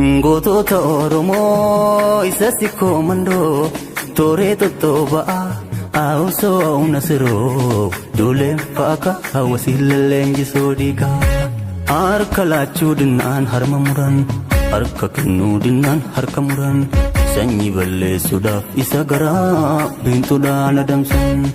Gootota Oromoo isa sikkoo mandoo tooree tottoba'aa haawusoo haawuna siroo duuleen faaka hawwasii lalleenjisoo diigaa. Harka laachuu dinnaan harma muran harka kennuu dinnaan harka muran sanyii balleessuudhaaf isa garaa biintuudhaan adamsan.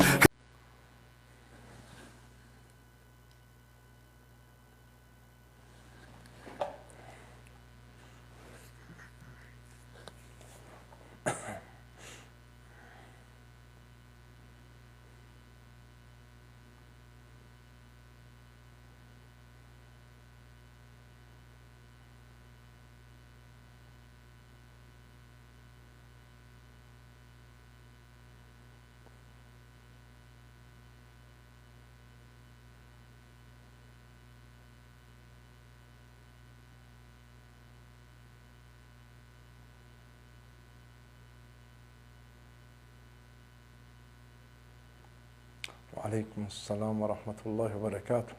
وعليكم السلام ورحمة الله وبركاته.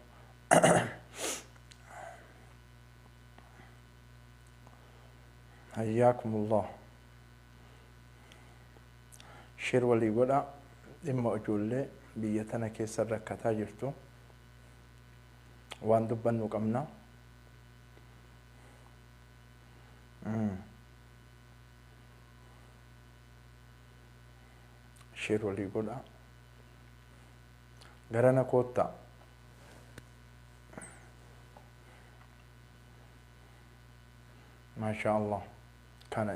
حياكم الله. Share walii godha dhimma ijoollee biyya tana keessa rakkataa jirtu waan dubbannu qabna. Share walii godha. Garana koottaa. Maashaa Allah. Kana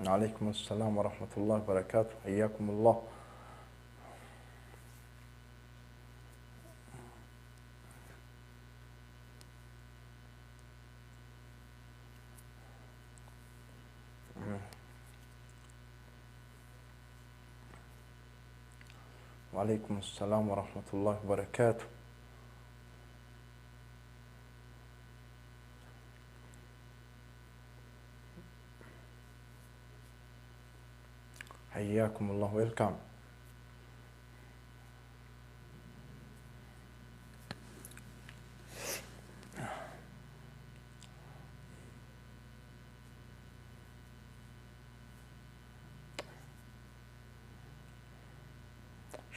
عليكم السلام ورحمة الله وبركاته حياكم الله. وعليكم السلام ورحمة الله وبركاته. حياكم الله welcome.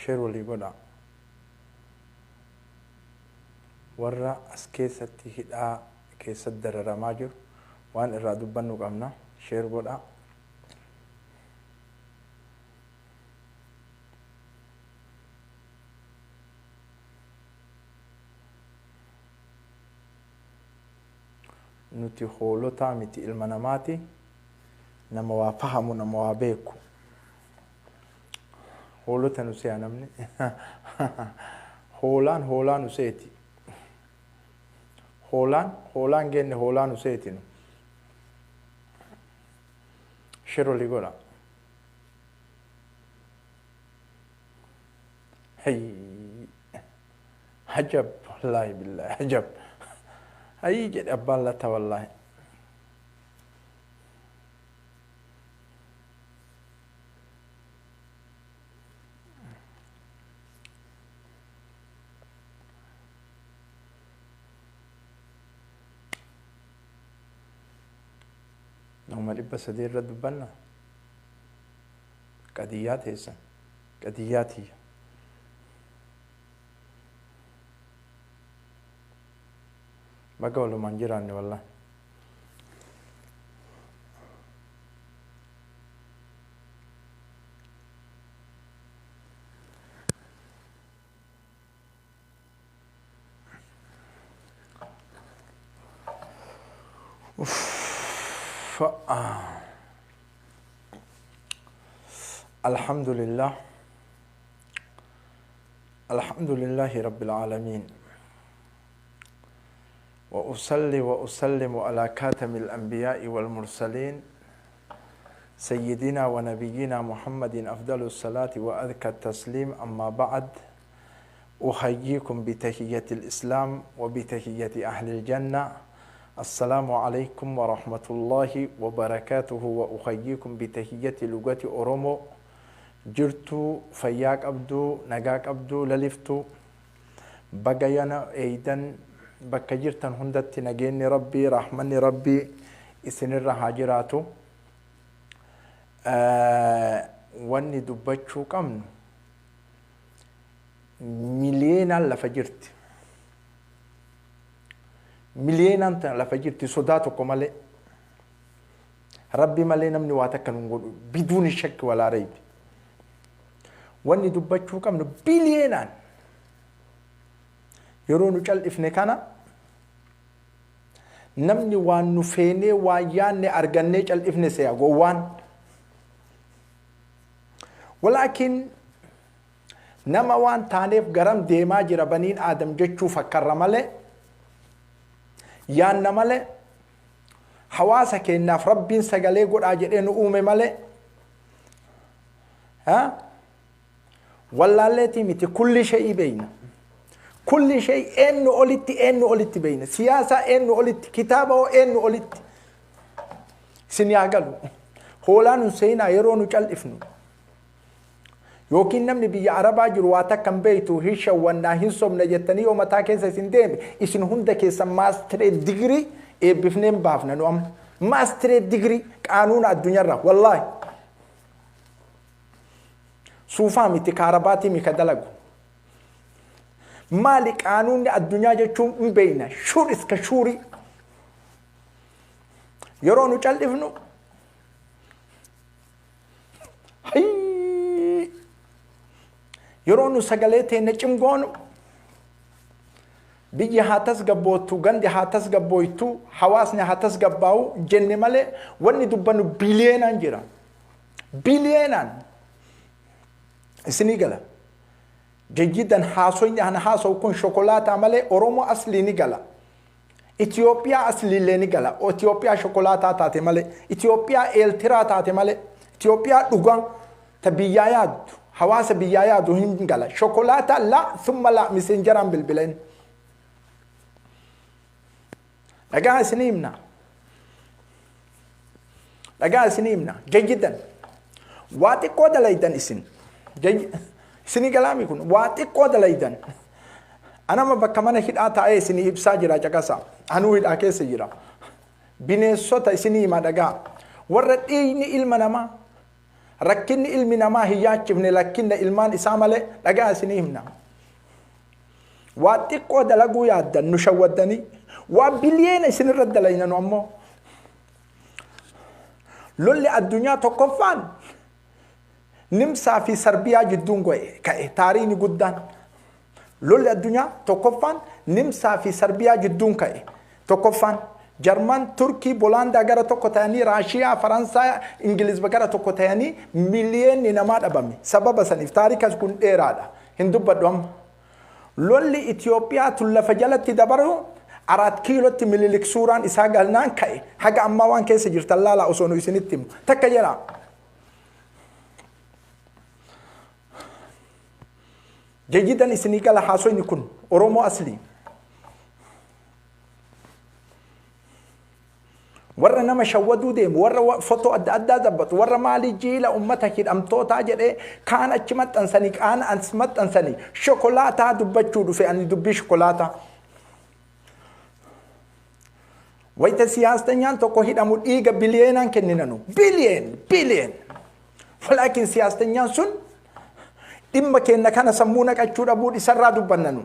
Share walii godha. Warra as keessatti hidhaa keessatti dararamaa jiru waan irraa dubbannu qabna. Share godha. Nuti hoolotaa miti, ilma namaati. Nama waa fahamu, nama waa beeku. Hoolota nu se'a namni. Hoolaan hoolaa nu seeti. Hoolaan hoolaan geenne hoolaa nu seeti nu. Share walii godha. Hayy. Ajab wallaahi billaahi ajab. Hayii jedhe abbaan lata wallaahi. Nama 300 irra dubbanna. Qadiyyaa teessan. Qadiyyaa tiyya. Baga walumaan jiraanne wallaahi. Uff. الحمد لله الحمد لله رب العالمين وأصلي وأسلم على كاتم الأنبياء والمرسلين سيدنا ونبينا محمد أفضل الصلاة وأذكى التسليم. أما بعد، أحييكم بتحية الإسلام وبتحية أهل الجنة. السلام عليكم ورحمة الله وبركاته. وأحييكم بتحية لغة أورومو Jirtuu, fayyaa qabduu, nagaa qabduu, laliftuu, baga yana eeydan. Bakka jirtan hundatti nageenyi Rabbii, rahmanni Rabbii isinirra haa jiraatu. Wanni dubbachuu qabnu miliyeenaan lafa jirti. Miliyeenaan lafa jirti sodaa tokko malee. Rabbi malee namni waa takka nun godhu biduuni shakki walaa raybi. Wanni dubbachuu qabnu biliyeenaan yeroo nu cal'ifne kana namni waan nu feenee waan yaanne argannee cal'ifne se'a gowwaan. Walaakin nama waan taaneef garam deemaa jira baniin Aadam jechuu fakkarra malee, yaanna malee, hawaasa keenyaaf Rabbiin sagalee godhaa jedhee nu uume malee, wallaalleetii miti. Kulli shay'ii beeyna. Kulli shay eenyu olitti, eenyu olitti beeyna. Siyaasaa eenyu olitti, kitaaba hoo eenyu olitti. Isin yaa galu. Hoolaa nun seenaa yeroo nu cal'ifnu. Yookiin namni biyya Arabaa jiru waa takka hin beektu, hin shawwannaa, hin sobna jettanii yoo mataa keessa isin deeme, isin hunda keessa maastiree digirii eebbifnee hin baafna nu amma. Maastiree digirii qaanuuna addunyaarraa, wallaahi. Suufaa miti, kaarabaatii mika dalagu. Maali qaanuunni addunyaa jechuun hin beekna. Shuur iska shuurii. Yeroo nu cal'ifnu, hayyii, yeroo nu sagalee teenne cimgoonu, biyyi haa tasgabboottu, gandi haa tasgabbooytu, hawaasni haa tasgabbaa'u jenne malee wanni dubbannu biliyeenaan jira. Biliyeenaan. Isinii gala. Jayyidan haasoyni an haasawu kun shokolaataa malee Oromoo aslii ni gala. Itoophiyaa asliillee ni gala. Itoophiyaa shokolaataa taate malee. Itoophiyaa Eeltiraa taate malee. Itoophiyaa dhugaa ta biyyaa yaaddu, hawaasa biyyaa yaadu hin gala. Shokolaataa la summa la miseenjaraan bilbileen. Dhagaa isinii himna. Dhagaa isinii himna. Jayyidan. Waa xiqqoo dalaydan isin. Isinii galaami kun waa xiqqoo dalaydan. Anama bakka mana hidhaa taa'ee isinii ibsaa jira, caqasa. Anuu hidhaa keessa jira. Bineensota isinii hima, dhagaa. Warra dhiigni ilma namaa, rakkinni ilmi namaa hin yaachifne rakkinna ilmaan isaa malee, dhagaa isinii himna. Waa xiqqoo dalaguu yaaddan nu shawwaddanii waa biliyeena isinirra dalayna nu ammoo. Lolli addunyaa tokkoffaan Nimsaa fi Sarbiyaa jidduun go'e ka'e, taariini guddaan. Lolli addunyaa tokkoffaan Nimsaa fi Sarbiyaa jidduun ka'e. Tokkoffaan Jarman, Turkii, Bolaandaa gara tokko ta'anii, Raashiyaa, Faransaay, Ingiliz gara tokko ta'anii miliyeenni namaa dhabame. Sababa saniif taarikas kun dheeraadha. Hin dubbadhu amma. Lolli Itoophiyaa tun lafa jalatti dabaru Araat Kiilootti Mililik suuraan isaa galnaan ka'e. Haga ammaa waan keessa jirtan laalaa osoo nu isinitti himu. Takka jedhaa. Jayyidan isinii gala haasoyni kun Oromoo aslii. Warra nama shawwaduu deemu, warra fotoo adda addaa dabbatu, warra maalii jiila ummata hidhamtootaa jedhee kaan achi maxxansanii, kaan as maxxansanii, shokolaataa dubbachuu dhufe ani dubbii shokolaataa. Wayita siyaastanyaan tokko hidhamu dhiiga biliyeenaan kenninanu. Biliyeen, biliyeen. Walaakin siyaastanyaan sun dhimma keenya kana sammuu naqachuu dhabuun isarraa dubbannanu.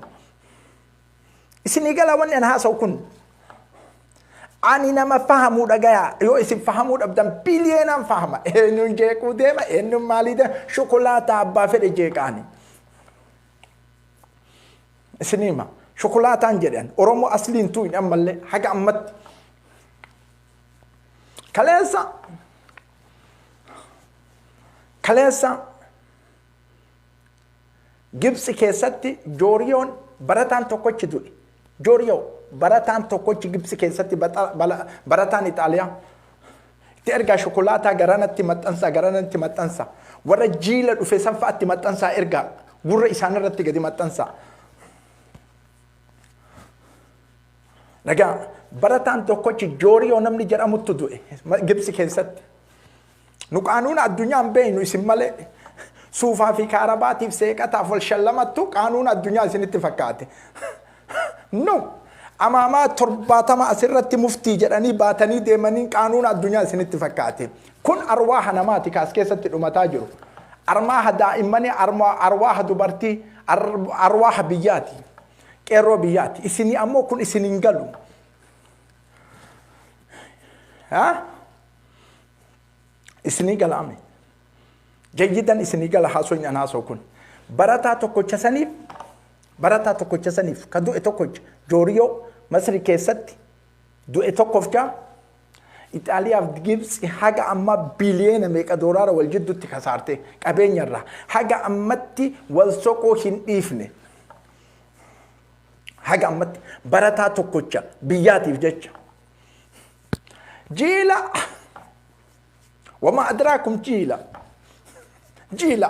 Isinii galaa wanni an haasa'u kun. Ani nama fahamuu dhagayaa, yoo isin fahamuu dhabdan biliyeenaan fahama. Eenyuun jeequu deema, eenyuun maalii deema, shokolaataa abbaa fedhe jeeqaani. Isinii hima. Shokolaataan jedhan Oromoo asliin tuun ammallee haga ammatti. Kaleessa Gibxi keessatti Jooriyoon barataan tokkochi du'e. Jooriyoo barataan tokkochi Gibxi keessatti barataan Ixaaliyaa. Itti ergaa shokolaataa, garanatti maxxansaa, garanatti maxxansaa. Warra jiila dhufe san fa'aatti maxxansaa, ergaa gurra isaanirratti gadi maxxansaa. Dhagaa, barataan tokkochi Jooriyoo namni jedhamuttu du'e Gibxi keessatti. Nu qaanuuna addunyaa hin beeknu isin malee. Suufaa fi kaarabaatiif seeqataaf wal shallamattu qaanuun addunyaa isinitti fakkaate. No. Amaamaa 70 asirratti muftii jedhanii baatanii deemanii qaanuun addunyaa isinitti fakkaate. Kun arwaaha namaati kaas keessatti dhumataa jiru. Armaaha daa'immanii, arwaaha dubartii, arwaaha biyyaati. Qeerroo biyyaati. Isinii ammoo kun isin hin galu. Ha? Isinii galaame. Jayyidan isinii gala haasoo hin haasoo kun. Barataa tokkocha saniif, barataa tokkocha saniif ka du'e tokkocha Jooriyoo Masri keessatti du'e tokkoof jaa Ixaaliyaaf Gibxi haga ammaa biliyeena meeqa doolaara wal jidduutti kasaarte qabeenyarraa haga ammatti wal soquu hin dhiifne. Haga ammatti barataa tokkocha biyyaatiif jecha. Jiila wama adraakum jiila jiila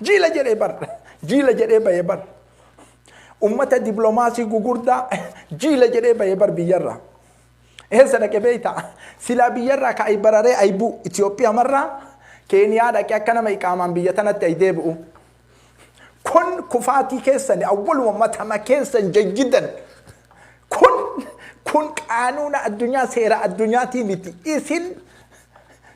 jiila jedhee bar, jiila jedhee bahee bar, ummata diplomaasii gugurdaa jiila jedhee bahee bar. Biyyarraa eessa dhaqe beeyta? Silaa biyyarraa ka ay bararee ay bu'u Itoophiyaa marraa Keeniyaa dhaqe akka nama iqaamaan biyya tanatti ay deebi'u. Kun kufaatii keessan awwaluma matama keessan jayyidan. Kun qaanuuna addunyaa, seera addunyaatii miti. Isin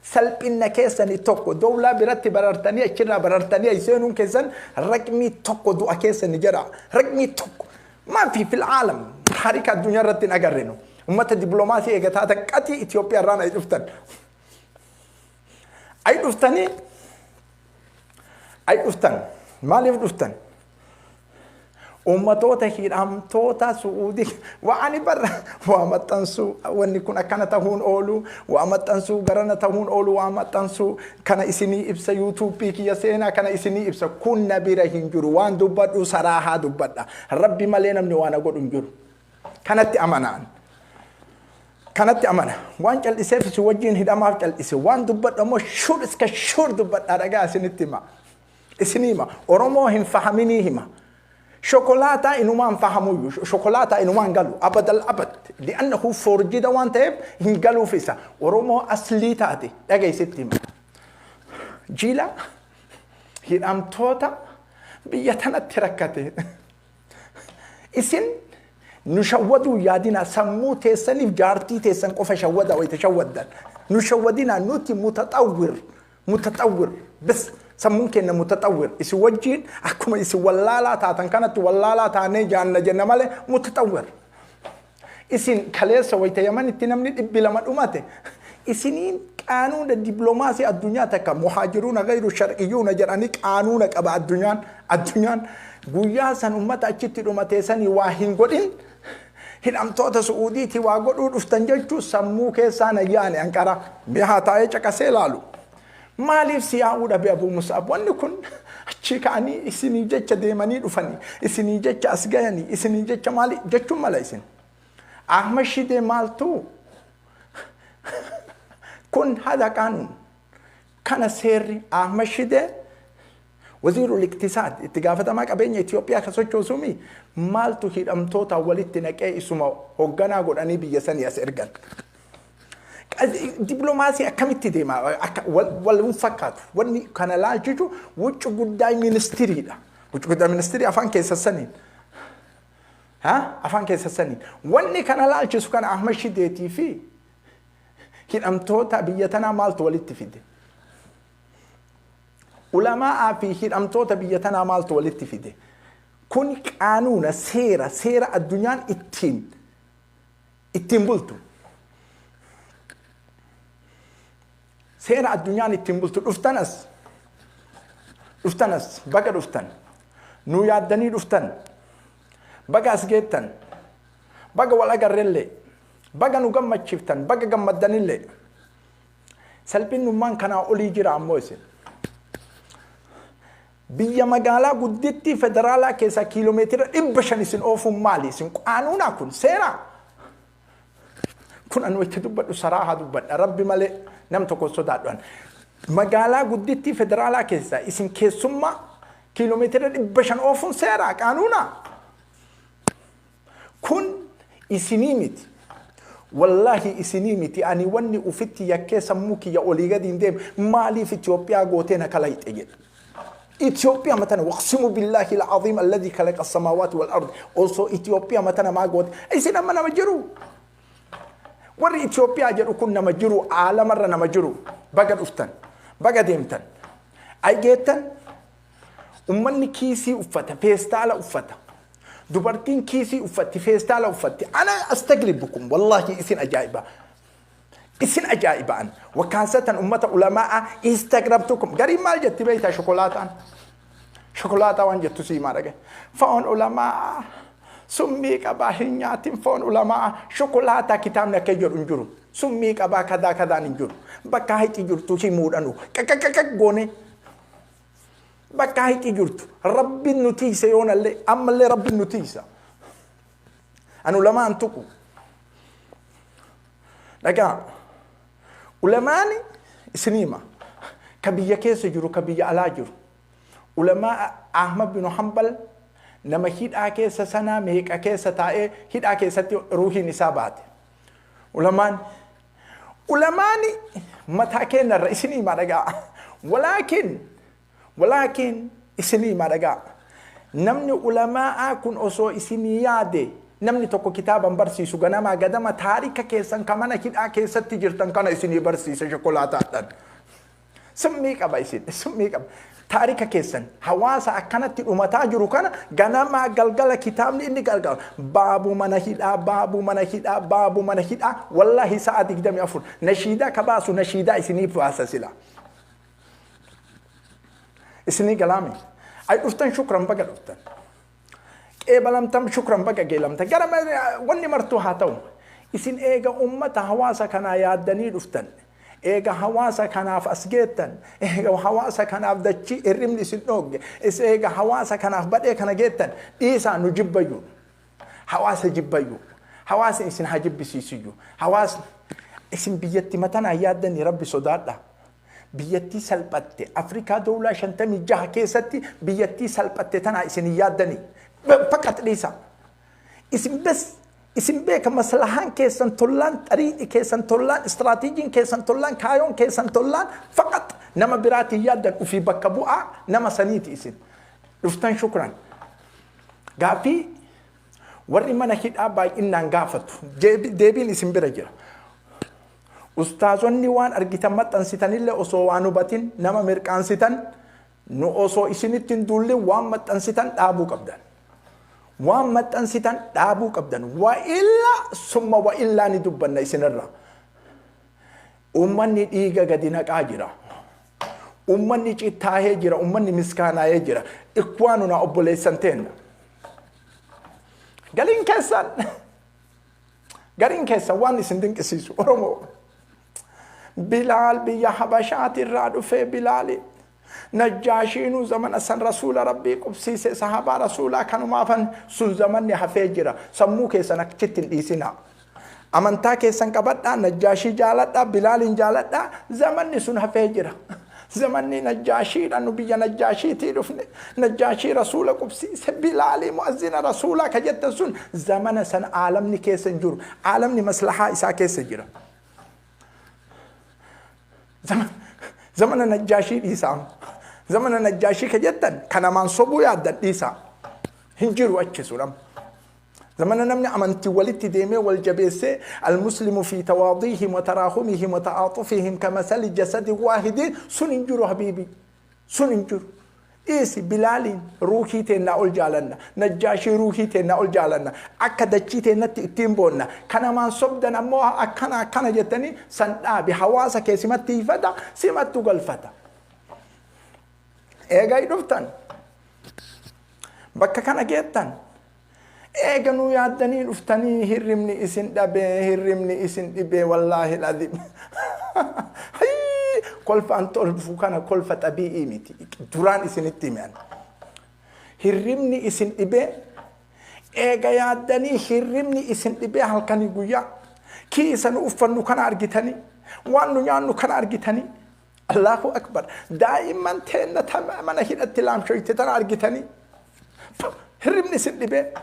salphinna keessanii tokko dowlaa biratti barartanii achirraa barartanii ay seenuun keessan raqmii tokko du'a keessani jedha. Raqmii tokko maafi fil aalam taarika addunyaa irratti hin agarrinu. Ummata diplomaasii eega taatan qatii Itoophiyaa irraan ay dhuftan. Ay dhuftanii, ay dhuftan, maaliif dhuftan? Ummatoota hidhamtoota Su'uudii waa ani barra waa maxxansuu, wanni kun akkana tahuun oolu, waa maxxansuu garana tahuun oolu, waa maxxansuu kana isinii ibsa. Yuutuubii kiyya seenaa kana isinii ibsa. Kun na bira hin jiru. Waan dubbadhu saraahaa dubbadha. Rabbi malee namni waan godhu hin jiru. Kanatti amanaan. Kanatti amana. Waan cal'iseef isin wajjin hidhamaaf cal'ise. Waan dubbadhu ammoo sure iska sure dubbadhaa, dhagaa isinitti hima. Isinii hima. Oromoo hin fahaminii hima. Shokolaataa inumaan fahamuyyuu, shokolaataa inumaan galu abadal abad, li'annahu forjida waan ta'eef hin galuuf isa. Oromoo aslii taate dhageessitti hima. Jiila hidhamtoota biyya tanatti rakkate. Isin nu shawwaduu yaadina. Sammuu teessaniif jaartii teessan qofa shawwada wayita shawwaddan. Nu shawwadina. Nuti mutaxawwir, mutaxawwir bes. Sammuun keenya mutaxawwir. Isin wajjiin akkuma isin wallaalaa taatan kanatti wallaalaa taanee jaanna jenna malee mutaxawwir. Isin kaleessa wayita Yamanitti namni 200 dhumate isiniin qaanuuna dippiloomaasii addunyaa takka muhaajiruuna gayru shar'iyyuuna jedhanii qaanuuna qaba addunyaan. Addunyaan guyyaa san ummata achitti dhumatee sanii waa hin godhin, hidhamtoota Su'uudiitii waa godhuu dhuftan jechuu sammuu keessaa na yaane. Anqara mi'a taa'ee caqasee laalu. Maaliif si yaa'uu dhabe Abuu Musaab? Wanni kun achii ka'anii isinii jecha deemanii dhufanii, isinii jecha as gayanii, isinii jecha maali jechuun mala isin. Ahmad Shidee maaltu kun hada qaanuun kana seerri? Ahmad Shidee waziirul iqtisaad, itti gaafatamaa qabeenya Itoophiyaa ka sochoosumi, maaltu hidhamtoota walitti naqee isuma hoogganaa godhanii biyya sanii as ergan? Dippiloomaasii akkamitti deema? Akka wal hin fakkaatu. Wanni kana laalchisu wuccu guddaa ministiriidha. Wuccu guddaa ministirii afaan keessa saniin. Afaan keessa saniin. Wanni kana laalchisu kana Ahmad Shideetii fi hidhamtoota biyya tanaa maaltu walitti fide? Ulamaa'aa fi hidhamtoota biyya tanaa maaltu walitti fide? Kun qaanuuna, seera addunyaan ittiin bultu. Seera addunyaan ittiin bultu. Dhuftanas, dhuftanas, baga dhuftan. Nu yaaddanii dhuftan. Baga as geettan. Baga wal agarrellee. Baga nu gammachiiftan. Baga gammaddanillee. Salphinnummaan kanaa olii jira ammoo isin. Biyya magaalaa guddittii federaalaa keessaa kiiloomeetira 500 isin oofuun maali? Isin qaanuunaa kun seeraa? Kun anu itti dubbadhu saraahaa dubbadha. Rabbi malee nam tokko sodaadhu. Magaalaa guddittii federaalaa keessaa isin keessummaa kiiloomeetira 500 oofuun seeraa, qaanuunaa? Kun isinii miti. Wallaahi isinii miti. Ani wanni ufitti yakkee sammuu kiyya olii gadi hin deemu maaliif Itoophiyaa gootee na kalayxe jedha. Itoophiyaa matana, waqsimu billaahi al-aziim alladhi khalaqa as-samaawaati wal ard, osoo Itoophiyaa matana maa goote isin amma nama jiru. Warri Itoophiyaa jedhu kun nama jiru, aalamarra nama jiru. Baga dhuftan, baga deemtan. Ay geettan, ummanni kiisii uffata, feestaala uffata. Dubartiin kiisii uffatti, feestaala uffatti. Ana astagribukum, wallaahi isin ajaa'iba. Isin ajaa'iba an. Wakaasatan ummata ulamaa'a istagrabtukum. Gariin maal jetti beektaa shokolaataan? Shokolaataa waan jettu siimaa dhagaye. Foon ulamaa'a summii qabaa, hin nyaatin foon ulamaa'a. Shokolaataa kitaabni akka jedhu hin jiru. Summii qabaa kadaa kadaan hin jiru. Bakka haqi jirtu himuudhanu. Qaqaqaqaq goone. Bakka haqi jirtu. Rabbiin nu tiise yoonallee, ammallee Rabbiin nu tiisa. An ulamaan tuqu. Dhagaa. Ulamaani isinii hima. Ka biyya keessa jiru, ka biyya alaa jiru. Ulamaa Ahmad bin Hanbal nama hidhaa keessa sanaa meeqa keessa taa'ee hidhaa keessatti ruuhiin isaa baate. Ulamaani mataa keenyarra, isinii hima dhagaa. Walaakin isinii hima dhagaa. Namni ulamaa'aa kun osoo isinii yaade, namni tokko kitaaban barsiisu, ganamaa gadama taarika keessan ka mana hidhaa keessatti jirtan kana isinii barsiisa shokolaataadhaan. Summii qaba isin, summii qaba. Taarika keessan hawaasa akkanatti dhumataa jiru kana ganamaa galgala kitaabni inni galgala. Baabu mana hidhaa, baabu mana hidhaa, baabu mana hidhaa, wallaahi sa'a 24 nashiidaa ka baasu nashiidaa isiniif baasa sila. Isinii galaami. Ay dhuftan, shukran, baga dhuftan. Qeebalamtan, shukran, baga geelamtan. Gara wanni martuu haa ta'u. Isin eega ummata hawaasa kanaa yaaddanii dhuftan. Eega hawaasa kanaaf as geettan. Eega hawaasa kanaaf dachii hirribni isin dhoogge. Isin eega hawaasa kanaaf badhee kana geettan. Dhiisaa nu jibbayyuu. Hawaasa jibbayyuu. Hawaasni isin haa jibbisiisuyyuu. Hawaasni isin biyyatti matanaa yaaddanii Rabbi sodaadha. Biyyattii salphatte Afrikaa dowlaa 56 keessatti biyyattii salphatte tanaa isin hin yaaddanii. Faqat dhiisa. Isin bes isin beeka, maslahaan keessan tollaan, xariiqi keessan tollaan, istiraatiijiin keessan tollaan, kaayoon keessan tollaan, faqat nama biraatiin yaaddan, ufii bakka bu'aa nama saniiti isin. Dhuftan, shukran. Gaaffii warri mana hidhaa baay'inaan gaafatu. Deebiin isin bira jira. Ustaazonni waan argitan maxxansitanillee osoo waan hubatin nama mirqaansitan, nu osoo isinitti hin duullin waan maxxansitan dhaabuu qabdan. Waan maxxansitan dhaabuu qabdan. Wa illaa summa wa illaa ni dubbanna isinirra. Uummanni dhiiga gadi naqaa jira. Uummanni cittaahee jira. Uummanni miskaanaa'ee jira. Ikwaanuna, obboleessan teenna. Galiin keessan gariin keessan waan isin dinqisiisu, Oromoo. Bilaal biyya Habashaatirraa dhufee, Bilaali. Najjaashiinuu zamana san rasuula Rabbii qubsiise, sahabaa rasuulaa kanumaafan sun zamanni hafee jira. Sammuu keessan achitti hin dhiisinaa. Amantaa keessan qabadhaa, Najjaashii jaaladhaa, Bilaaliin jaaladhaa, zamanni sun hafee jira. Zamanni Najjaashiidha, nu biyya Najjaashiitii dhufne. Najjaashii rasuula qubsiise, Bilaalii mu'azzina rasuulaa ka jettan sun zamana san aalamni keessa hin jiru. Aalamni maslahaa isaa keessa jira. Zamana Najjaashii dhiisaa. Zamana Najjaashii ka jettan kanamaan sobuu yaaddan dhiisaa. Hin jiru achi sun amma. Zamana namni amantii walitti deemee wal jabeessee, almuslimu fi tawaadiihim wa taraahumihim wa ta'aaxufihim kamasali jasadi waahidin sun hin jiru, habiibi. Sun hin jiru. Dhiisi, Bilaaliin ruuhii teennaa ol jaalanna. Najjaashii ruuhii teennaa ol jaalanna. Akka dachii teennatti ittiin boonna. Kanamaan sobdan ammoo akkana akkana jettanii san dhaabi. Hawaasa kee simatti hiifata, simattu galfata. Eegaa dhuftan. Bakka kana geettan. Eega nu yaaddanii dhuftanii hirribni isin dhabee, hirribni isin dhibee, wallaahi ladhib. Kolfaan tolfu kana kolfa xabii'ii miti. Duraan isinitti hime. Hirribni isin dhibee, eega yaaddanii hirribni isin dhibee halkanii guyyaa. Kiisa nu uffannu kana argitanii, waan nu nyaannu kana argitanii. Allahu akbar. Daa'imman teenna mana hidhatti laamshoyte tana argitanii. Hirribni isin dhibee.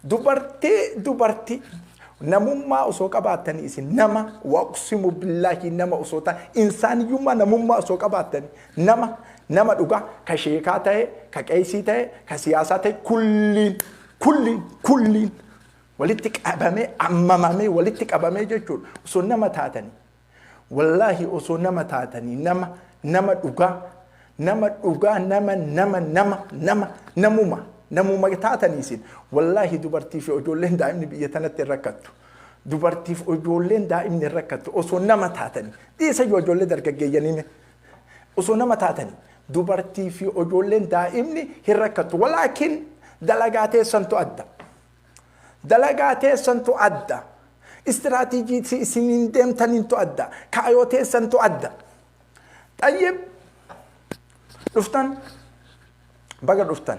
Dubartii Namummaa osoo qabaattanii isin nama, waqsimu billaahi, nama osoo ta'a, insaaniyyummaa namummaa osoo qabaattanii, nama dhugaa, ka sheekaa ta'e, ka qeesii ta'e, ka siyaasaa ta'e, kulliin kulliin kulliin walitti qabamee, ammamamee walitti qabamee jechuudha. Osoo nama taatanii, wallaahi, osoo nama taatanii, nama dhugaa, nama dhugaa, nama nama nama nama namuma namuma taatanii isin, wallaahi, dubartii fi ijoolleen daa'imni biyya tanatti hin rakkattu. Dubartiif ijoolleen daa'imni hin rakkattu osoo nama taatanii. Dhiisa iyyuu, ijoollee dargaggeeyyanii, osoo nama taatanii dubartii fi ijoolleen daa'imni hin rakkattu. Walaakin dalagaa teessantu adda. Dalagaa teessantu adda. Istiraatiijii isiniin deemtaniintu adda. Kaayoo teessantu adda. Xayyib, dhuftan, baga dhuftan.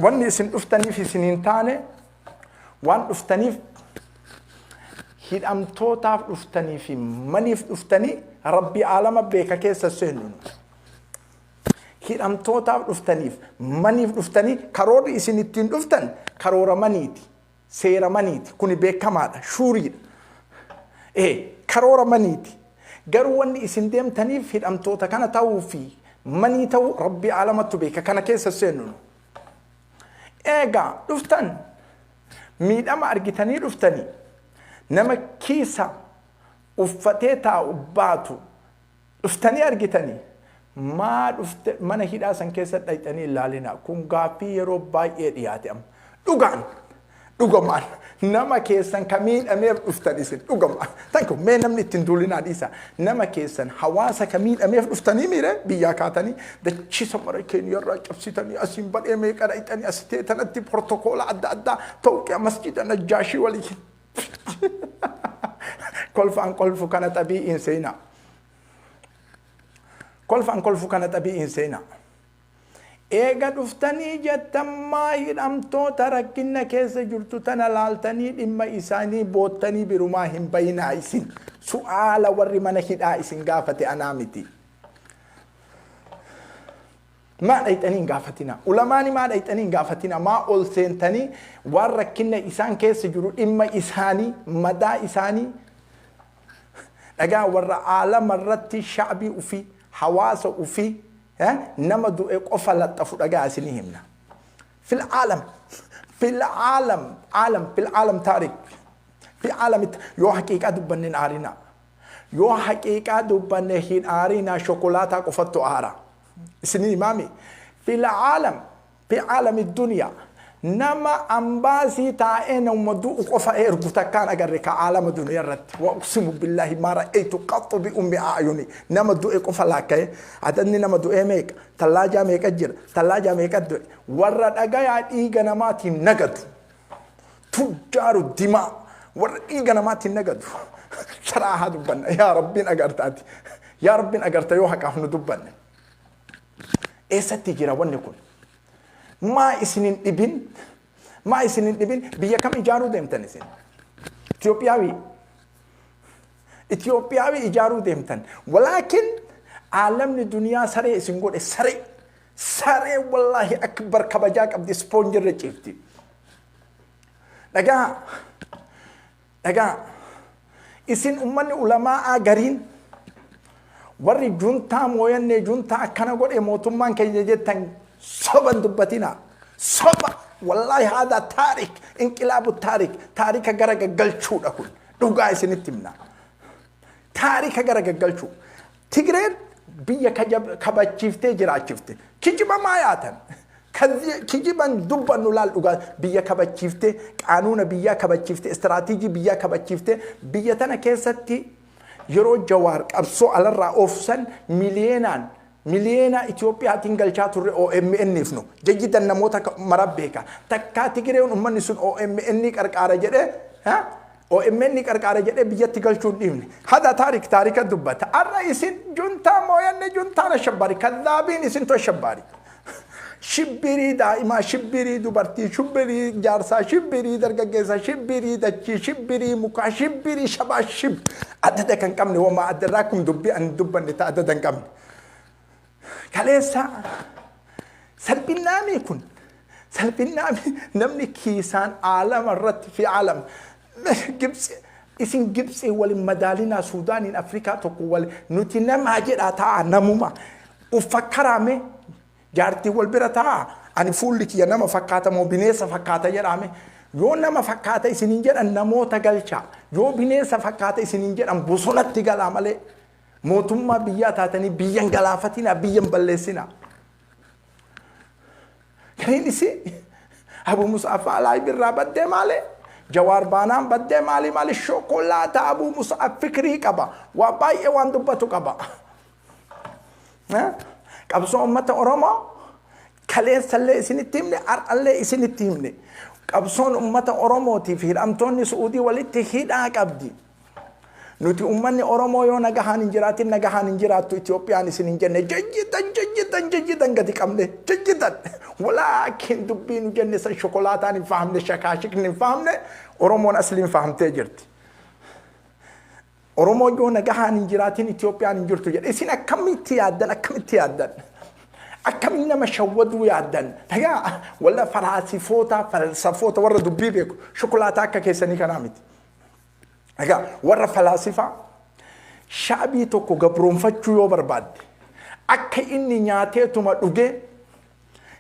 Wanni isin dhuftaniif isiniin taane, waan dhuftaniif hidhamtootaaf dhuftanii fi maniif dhuftanii, Rabbi aalama beeka keessa seennu. Hidhamtootaaf dhuftaniif maniif dhuftanii, karoorri isin ittiin dhuftan karoora maniiti. Seera maniiti. Kuni beekamaadha. Shuuriidha. Ee, karoora maniiti. Garuu wanni isin deemtaniif hidhamtoota kana ta'uu fi manii ta'uu, Rabbi aalamatu beeka, kana keessa seennu. Eegaa dhuftan, miidhama argitanii dhuftanii, nama kiisa uffatee taa'u baatu dhuftanii argitanii, maa dhufte mana hidhaa san keessa dhayxanii ilaalina? Kun gaaffii yeroo baay'ee dhiyaate. Amma dhugaan dhugamaan nama keessan ka miidhameef dhuftan isin dhugama tanku, mee namni ittiin duulinaa dhiisa, nama keessan, hawaasa ka miidhameef dhuftanii miire biyyaa kaatanii dachii mara keenya irraa cabsitanii asiin badhee meeqa dhayxanii as teetanatti protokoola adda addaa tawqiya Masjida Najjaashii walii kolfaan kolfu kana xabii'iin seenaa, kolfaan kolfu kana xabii'iin seenaa. Eega dhuftanii jettan, maa hidhamtoota rakkinna keessa jirtu tana laaltanii dhimma isaanii boottanii birumaa hin bayinaa isin? Su'aala warri mana hidhaa isin gaafate, anaa miti. Maa dhayxanii hin gaafatina? Ulamaani maa dhayxanii hin gaafatina? Maa ol seentanii waan rakkinna isaan keessa jiru, dhimma isaanii, madaa isaanii dhagaa? Warra aalama irratti sha'bii ufii, hawaasa ufii, nama du'e qofa laxxafu dhagaa isinii himna. في العالم، في العالم عالم في العالم تاريخ في عالم, yoo haqiiqaa dubbanne hin aarina. Yoo haqiiqaa dubbanne hin aarina, shokolaataa qofattu aara. Isinii himaami. في العالم، في عالم الدنيا, nama ambaasii taa'ee nama du'u qofa ergu takkaan agarre ka caalama duniyaa irratti. وأقسم بالله ما رأيت قط بأم أعيني nama du'e qofa laakka'e. Adadni nama du'ee meeqa, tallaajaa meeqa jira, tallaajaa meeqa du'e? Warra dhagayaa dhiiga namaatiin nagadu, تجار الدماء, warra dhiiga namaatiin nagadu. Saraahaa dubbanna, yaa Rabbiin agartaati, yaa Rabbiin agarta yoo haqaaf nu dubbanne. Eessatti jira wanni kun? Maa isinin dhibin? Maa isinin dhibin? Biyya kam ijaaruu deemtan isin? Itoophiyaawii, Itoophiyaawii ijaaruu deemtan. Walaakin aalamni duniyaa saree isin godhe. Saree, saree, wallaahi akbar, kabajaa qabdi, ispoonjirra ciifti. Dhagaa, dhagaa, isin ummanni ulamaa'aa gariin warri juntaa mooyannee, juntaa akkana godhe mootummaan keenya jettan, soban dubbatina, soba. Wallaahi, هذا تاريخ انقلاب تاريخ, taarika gara gaggalchuudha kun. Dhugaa isinitti himna, taarika gara gaggalchuu. Tigreen biyya kabachiiftee jiraachifte. Kijiba maa yaatan? Kijiban dubbannu laal. Dhugaa, biyya kabachiiftee, qaanuuna biyyaa kabachiiftee, istiraatiijii biyyaa kabachiiftee, biyya tana keessatti yeroo Jawaar qabsoo alarraa oofsan miliyeenaan miliyeena Itoophiyaatiin galchaa turre OMN'if nu jajjidan. Namoota mara beeka. Takkaa Tigireen ummanni sun OMN qarqaara jedhee, OMN qarqaara jedhee biyyatti galchuu hin dhiifne. هذا تاريخ, taarika dubbata. Arra isin juntaa mooyanne, juntaan ashabbaari, kadhaabiin isintu ashabbaari. Shibbirii daa'imaa, shibbirii dubartii, shibbirii jaarsaa, shibbirii dargaggeessaa, shibbirii dachii, shibbirii mukaa, shibbirii shabaa shib. Adada kan qabne wama addarraa kun dubbii ani dubbanne ta'a, adada hin qabne. Kaleessa salphinnaamii kun, salphinnaamii, namni kiisaan aalama irratti fi aalam Gibxi isin Gibxii waliin madaalinaa, Suudaaniin Afrikaa tokko wal nuti namaa jedhaa ta'a. Namuma uffakkaraame jaartii wal bira ta'a. Ani fuulli kiyya nama fakkaata moo bineensa fakkaata jedhame? Yoo nama fakkaata isiniin jedhan, namoota galchaa. Yoo bineensa fakkaata isiniin jedhan, bosonatti galaa malee mootummaa biyyaa taatanii biyyan galaafatinaa, biyyan balleessinaa. Gariin isii Abu Musa'af alaa birraa baddee malee, Jawaar baanaan baddee maali maali shokolaata. Abu Musa'af fikirii qaba, waa baay'ee waan dubbatu qaba. Qabsoo uummata Oromoo kaleessallee isinitti himne, har'allee isinitti himne. Qabsoon uummata Oromootiif hidhamtoonni Su'uudii walitti hidhaa qabdi. Nuti uummanni Oromoo yoo nagahaan hin jiraatin, nagahaan hin jiraattu Itoophiyaan isin hin jenne. Jajjitan, jajjitan, jajjitan, gadi qabne jajjitan. Walaakin dubbii nu jenne san shokolaataan hin fahamne, shakaashikni hin fahamne. Oromoon asliin fahamtee jirti. Oromoo yoo nagahaan hin jiraatin, Itoophiyaan hin jirtu jedhe. Isin akkamitti yaaddan? Akkamitti yaaddan? Akkamiin nama shawwaduu yaaddan? Dhagaa walla falaasifoota, falsafoota, warra dubbii beeku, shokolaataa akka keessanii kanaa miti. Egaa warra falaasifaa, shaabii tokko gabroonfachuu yoo barbaadde, akka inni nyaateetuma dhugee,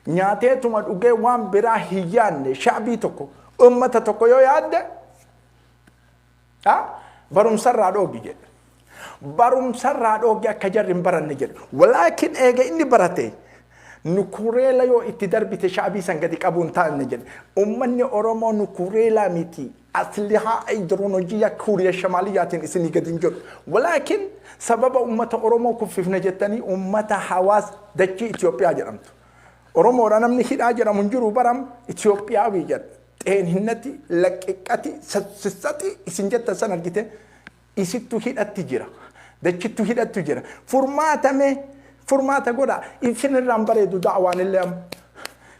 nyaateetuma dhugee waan biraa hin yaadne, shaabii tokko, ummata tokko yoo yaadde, barumsarraa dhoogi jedhe. Barumsarraa dhoogi, akka jarri hin baranne jedhe. Walaakin eega inni barate, nukureela yoo itti darbite, shaabii san gadi qabuu hin taane jedhe. Ummanni Oromoo nukureelaa miti. Aslihaa ideoloojii Kuuriya Shamaaliyyaatiin isinii gadi hin jedhu. Walaakin sababa ummata Oromoo kuffifne jettanii ummata hawaas dachii Itoophiyaa jedhamtu. Oromoodha namni hidhaa jedhamu hin jiru baram Itoophiyaawii jedha. Xeenhinnati laqiqqati sissati isin jettan san argite, isittu hidhatti jira. Dachittu hidhattu jira. Furmaatame furmaata godha. Isin irraan bareedu da'waan illee amma.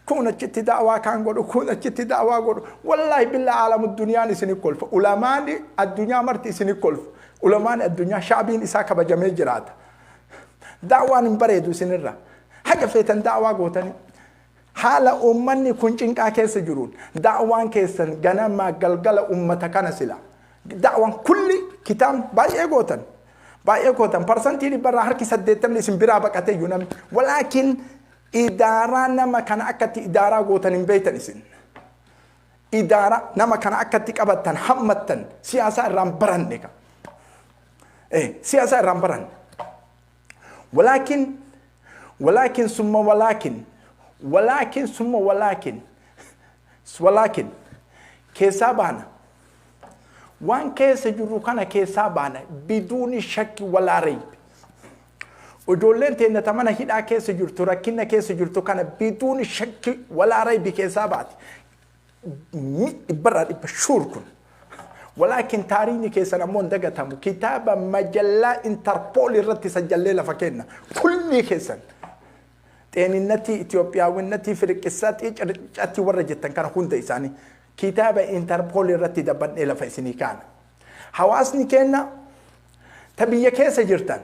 Kun achitti da'waa kaan godhu, kun achitti da'waa godhu. Wallaahi billaa aalamu duniyaan isini kolfa. Ulamaani addunyaa marti isini kolfa. Ulamaani addunyaa shaabiin isaa kabajamee jiraata. Da'waan hin bareedu isinirra. Haga feetan da'waa gootanii. Haala uummanni kun cinqaa keessa jiruun da'waan keessan ganamaa galgala uummata kana sila. Da'waan kulli kitaabni baay'ee gootan. Baay'ee gootan, 100%-rraa harki 80 isin biraa baqatee iyyuu namni. Walaakin idaaraa nama kana akkatti idaaraa gootan hin beektan isin. Idaara nama kana akkatti qabattan, hammattan, siyaasaa irraan baranne ka. Siyaasaa irraan baranne. Walaakin, walaakin, summa walaakin, walaakin, summa walaakin, walaakin keessaa baana. Waan keessa jirru kana keessaa baana biduuni shakki walaa raybi. Ijoolleen teenya ta mana hidhaa keessa jirtu, rakkina keessa jirtu kana biduuni shakki walaa raybi keessaa baati. 100% sure kun. Walaakin taariikni keessan ammoo hin dagatamu. Kitaaba majallaa Interpol irratti sajjallee lafa kenna. Kulli keessan. Xeeninnatii, Itoophiyaawinnatii, Firiqissatii, Circatii warra jettan kana hunda isaanii kitaaba Interpol irratti dabbannee lafa isinii kaana. Hawaasni keenya ta biyya keessa jirtan,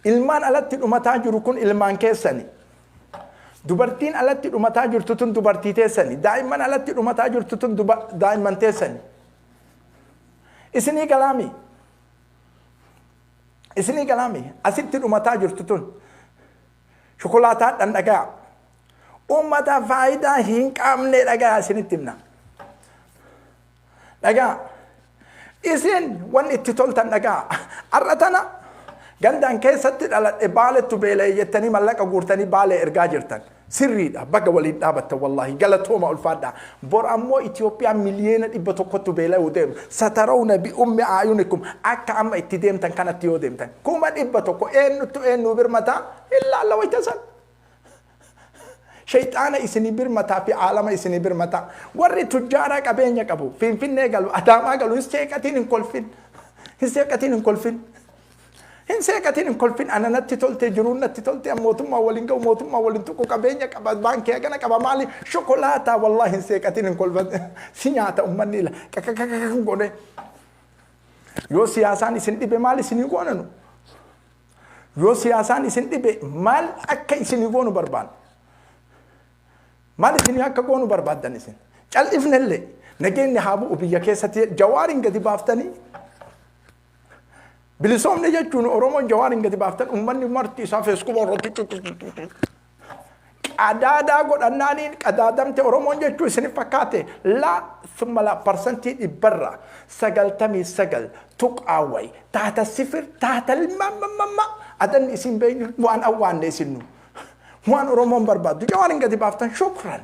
ilmaan alatti dhumataa jiru kun ilmaan keessani. Dubartiin alatti dhumataa jirtu tun dubartii teessani. Daa'imman alatti dhumataa jirtu tun daa'imman teessani. Isinii galaami. Isinii galaami. Asitti dhumataa jirtu tun. Shokolaataa dhandhagaa. Uummata faayidaa hin qabne dhagaa isinitti himna. Dhagaa. Isin wanni itti toltan dhagaa. Har'a tana gandaan keessatti dhaladhe, Baalettu beela'e jettanii mallaqa guurtanii Baalee ergaa jirtan. Sirriidha. Baga waliin dhaabattan, wallaahi. Galatooma, ulfaadha. Bor ammoo Itoophiyaan 100,000,000tti beela'uu deemu. Satarawna bi ummi aayunikum, akka amma itti deemtan kanatti yoo deemtan. 100,000 eenyuttu eenyu birmataa hin laalla wayita san. Shayxaana isinii birmataa fi aalama isinii birmataa. Warri tujjaaraa qabeenya qabu Finfinnee galu, Adaamaa galu, hin seeqatiin, hin kolfin. Hin seeqatiin, hin kolfin. Hin seeqatiin, hin kolfin. Ana natti tolte, jiruun natti tolte, mootummaa waliin ga'u, mootummaa waliin tuqu, qabeenya qaba, baankii hagana qaba, maali shokolaataa, wallaahi hin seeqatiin, hin kolfin. Si nyaata uummanni ila kakakakaka godhe. Yoo siyaasaan isin dhibe, maal isinii goonanu? Yoo siyaasaan isin dhibe, maal akka isinii goonu barbaanna? Maal isinii akka goonu barbaaddan isin? Cal'ifnellee. Nageenyi haa bu'u biyya keessatti. Jawaariin gadi baaftanii bilisoomne jechuun Oromoon Jawaariin gadi baaftan, uummanni marti isaa feeskuba irratti qadaadaa godhannaaniin qadaadamte Oromoon jechuu isin fakkaate. Laa summa laa, 99.awway taata sifir taata mamma adanni isin beeynu waan awwaanne isinnu waan Oromoon barbaaddu. Jawaariin gadi baaftan, shukran,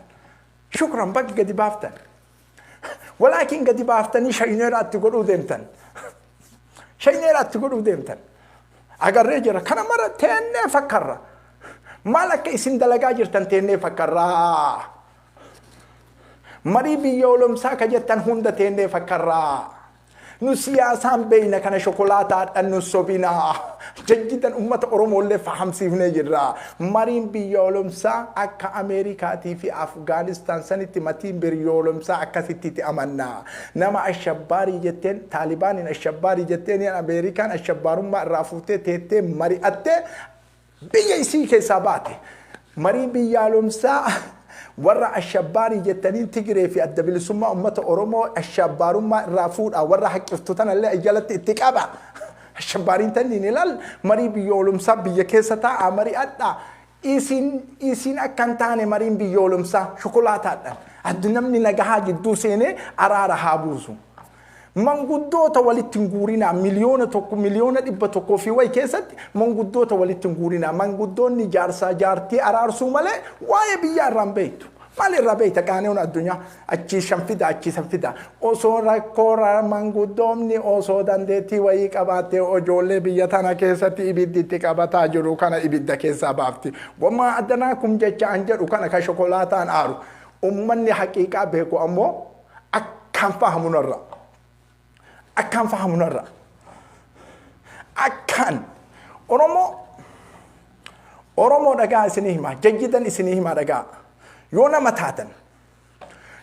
shukran, bakki gadi baaftan. Walaakin gadi baaftanii shayneeraatti godhuu deemtan, shayneeraatti godhuu deemtan agarree jira. Kana mara teennee fakkarra, maal akka isin dalagaa jirtan teennee fakkarraa. Marii biyya olomsaa ka jettan hunda teennee fakkarraa. Nu siyaasaan beeyna, kana shokolaataadhaan nu sobinaa. Jajjidan ummata Oromoollee fahamsiifnee jirra. Mariin biyya olomsaa akka Ameerikaatii fi Afgaanistaan sanitti matiin biyya olomsaa akkasitti itti amanna. Nama ashabbaarii jetteen, Taalibaaniin ashabbaarii jetteen, Ameerikaan ashabbaarummaa irraa fuutee teettee mari'attee biyya isii keessaa baate. Marii biyya olomsaa warra ashabbaarii jettaniin, Tigiree fi Adda Bilisummaa Uummata Oromoo ashabbaarummaa irraa fuudha, warra haqqiftu tanallee jalatti itti qaba. Ashabbaariin tanniin ilaal, marii biyya olomsaa biyya keessa taa'a mari'adha. Isin akka hin taane mariin biyya olomsaa shokolaataadhaan. Addi namni nagahaa jidduu seenee araara haa buusu. Manguddoota walitti hin guurinaa. 1 miliyoona, 100 miliyoona fi wayi keessatti manguddoota walitti hin guurinaa. Manguddoonni jaarsaa jaartii araarsuu malee waa'ee biyyaa irraa hin beektu. Maal irraa beekta? Qaaniin addunyaa achii shan fida, achii san fida. Osoo rakkoo manguddoomni osoo dandeettii wayii qabaattee, ijoollee biyya tana keessatti ibiddi itti qabataa jiru kana ibidda keessaa baafti. Gommaa addanaa kun jecha an jedhu kana ka shokolaataan aaru. Ummanni haqiiqaa beeku ammoo akkaan fahamu narra. Akkaan fahamu narra. Akkaan Oromoo dhagaa isinii himaa, jajjidan isinii himaa, dhagaa. Yoo nama taatan,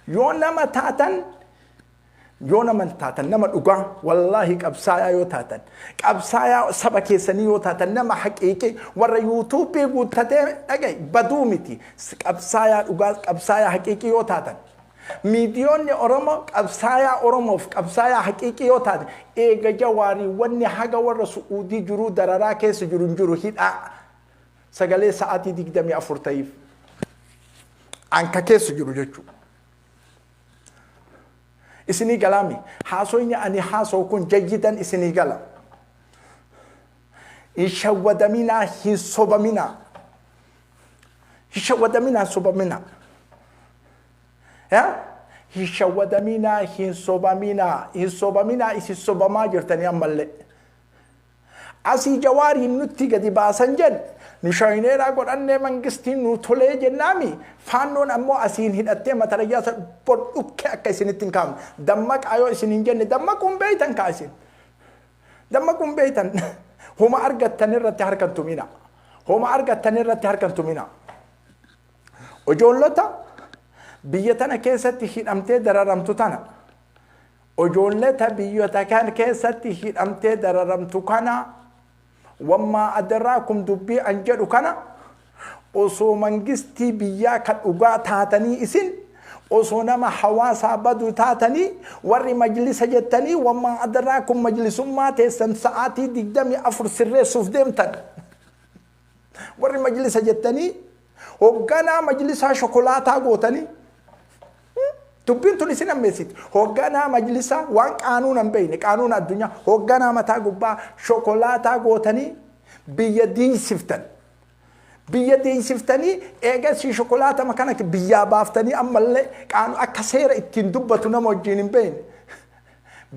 yoo nama taatan, yoo nama taatan, nama dhugaa, wallaahi qabsaayaa yoo taatan, qabsaayaa saba keessanii yoo taatan, nama haqiiqii warra yuutuubii guuttatee dhagaye baduu miti, qabsaayaa dhugaa, qabsaayaa haqiiqii yoo taatan, miidiyoonni Oromoo qabsaayaa Oromoof qabsaayaa haqiiqii yoo taate, eega Jawaarii wanni haga warra Su'uudii jiruu dararaa keessa jiru hin jiru. Hidhaa sagalee sa'aatii 24 ta'iif anka keessa jiru jechuudha. Isinii galaami haasoyni ani haasoo kun jayyidan isinii gala. Hin shawwadaminaa, hin sobaminaa. Hin shawwadaminaa, hin sobaminaa. Yaa? Hin shawwadaminaa, hin sobaminaa, hin sobaminaa, isin sobamaa jirtanii ammallee. Asii Jawaariin nutti gadi baasan jedhe, nu shayneeraa godhannee mangistiin nu tolee jennaami. Faannoon ammoo asiin hidhattee matarayyaa bor dhukkee akka isinitti hin kaafne. Dammaqaa yoo isin hin jenne, dammaquun beeytan kaa isin. Dammaquun beeytan. Homa argattan irratti harkan tumina. Homa argattan irratti harkan tumina. Ijoollota biyya tana keessatti hidhamtee dararamtu tana. Ijoollota biyyota kan keessatti hidhamtee dararamtu kana, wammaa adarraa kun dubbii an jedhu kana, osoo mangistii biyyaa kan dhugaa taatanii, isin osoo nama hawaasaa badu taatanii, warri majlisa jettanii, wammaa adarraa kun majlisummaa teessan sa'aatii 24 sirreessuuf deemtan. Warri majlisa jettanii hoogganaa majlisaa shokolaataa gootanii, dubbiin tun isin ammeessiti. Hoogganaa majlisaa waan qaanuun hin beekne, qaanuun addunyaa, hoogganaa mataa gubbaa shokolaataa gootanii biyya diisiftan. Biyya diisiftanii eegasii shokolaatama kana biyyaa baaftanii, ammallee qaanu akka seera ittiin dubbatu nama wajjin hin beekne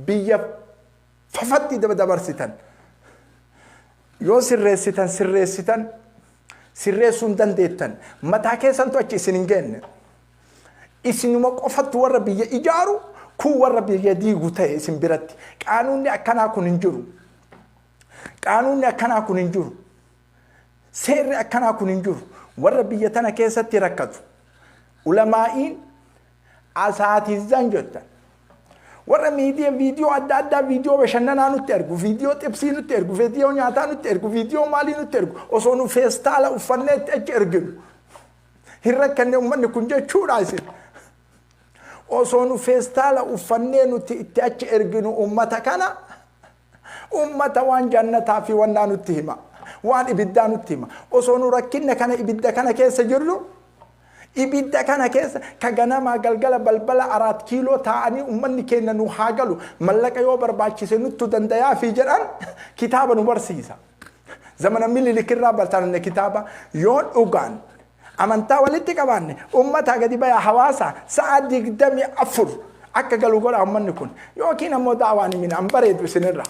biyya fafatti dabarsitan. Yoo sirreessitan, sirreessitan, sirreessuu hin dandeettan. Mataa keessantu achi isin hin geenne. Isinuma qofattu warra biyya ijaaru, kun warra biyya diigu ta'e isin biratti. Qaanuunni akkanaa kun hin jiru. Qaanuunni akkanaa kun hin jiru. Seerri akkanaa kun hin jiru. Warra biyya tana keessatti rakkatu. Ulamaa'iin asaatiizan jettan. Warra miidiyaa viidiyoo adda addaa, viidiyoo bashannanaa nutti ergu, viidiyoo xibsii nutti ergu, viidiyoo nyaataa nutti ergu, viidiyoo maalii nutti ergu, osoo nu feestaala uffanneetti achi erginu. Hin rakkanne uummanni kun jechuudha isin. Osoo nu feestaala uffannee nuti itti achi erginu ummata kana, ummata waan jannataa fi wannaa nutti hima, waan ibiddaa nutti hima. Osoo nu rakkinna kana ibidda kana keessa jirru, ibidda kana keessa ka ganamaa galgala balbala 4 kiiloo taa'anii ummanni keenya nu haa galu, mallaqa yoo barbaachise nuttu dandayaa fi jedhan kitaaba nu barsiisa. Zamana Minilik irraa bartanne kitaaba. Yoo dhugaan amantaa walitti qabaanne, ummata gadi bayaa, hawaasa sa'a 24 akka galu godha ummanni kun, yookiin ammoo daawaan himina an bareedu isinirra.